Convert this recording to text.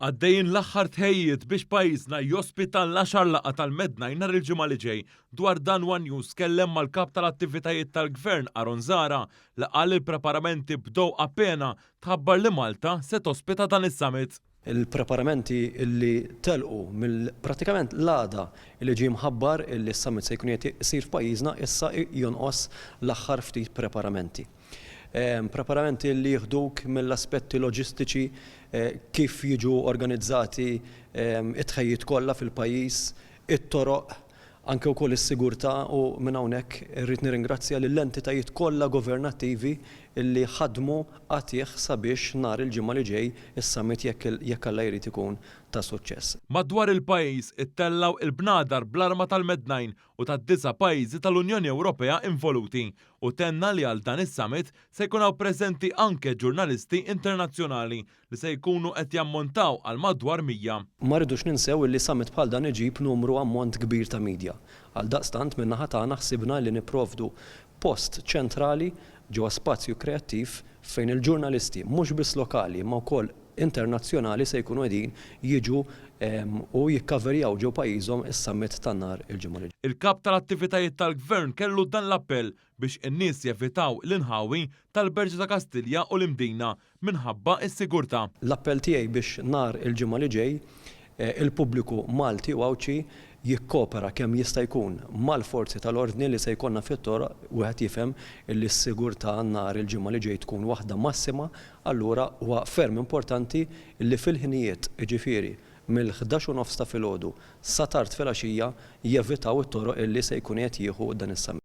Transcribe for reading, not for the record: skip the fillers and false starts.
Għaddejjin l-aħħar tħejjijiet biex pajjiżna jospita l-għaxar laqgħa tal-MED-9 nhar il-Ġimgħa li ġej. Dwar dan one News tkellem mal-Kap tal-Attivitajiet tal-Gvern Aaron Zahra li qal li l-preparamenti bdew appena tħabbar li Malta se tospita dan is-summit. Il-preparamenti li telqu mill pratikament l-għada li ġie mħabbar li s-summit se jkun qiegħed isir f'pajjiżna issa jonqos l-aħħar ftit preparamenti. Preparamenti li jieħduk mill-aspetti loġistiċi, kif jiġu organizzati t-tħejjiet kollha fil-pajjiż, it-toroq, anke wkoll is-sigurtà u minn hawnhekk irrid nirringrazzja lill-entitajiet kollha governattivi li ħadmu qatigħ sabiex nhar il-Ġimgħa li ġej is-summit jekk Alla jrid ikun ta' suċċess. Madwar il-pajjiż ittellgħu il-bnadar bl-arma tal-Med-9 u tad-disa' pajjiżi tal-Unjoni Ewropea involuti u tenna li għal dan is-summit se jkun hawn preżenti anke ġurnalisti internazzjonali li se jkunu qed jammontaw għal madwar 100. Ma rridux ninsew illi summit bħal dan iġib numru ammont kbir ta' media. Għaldaqstant min-naħa tagħna ħsibna li nipprovdu post ċentrali ġewwa spazju kreattiv fejn il-ġurnalisti mhux biss lokali imma wkoll internazzjonali se jkunu qegħdin jiġu u jikkaverjaw ġew pajjiżhom is-summit ta' nhar il-Ġimgħa li ġej. Il-Kap tal-Attivitajiet tal-Gvern kellu dan l-appell biex in-nies jevitaw l-inħawi tal-Berġa ta' Kastilja u l-Imdina minħabba s-sigurtà. L-appell tiegħi biex nhar il-Ġimgħa li ġej il-pubbliku Malti u Għawdxi jikkopera kemm jista' jkun mal-forzi tal-ordni li se jkollna fit-toroq, wieħed jifhem li s-sigurtà nhar il-Ġimgħa li ġej tkun waħda massima Allura huwa ferm importanti li fil-ħinijiet, jiġifieri mill-ħdax u nofs ta' filgħodu sa tard filgħaxija, jevitaw it-toroq illi se jkun qiegħed jieħu dan is-summit.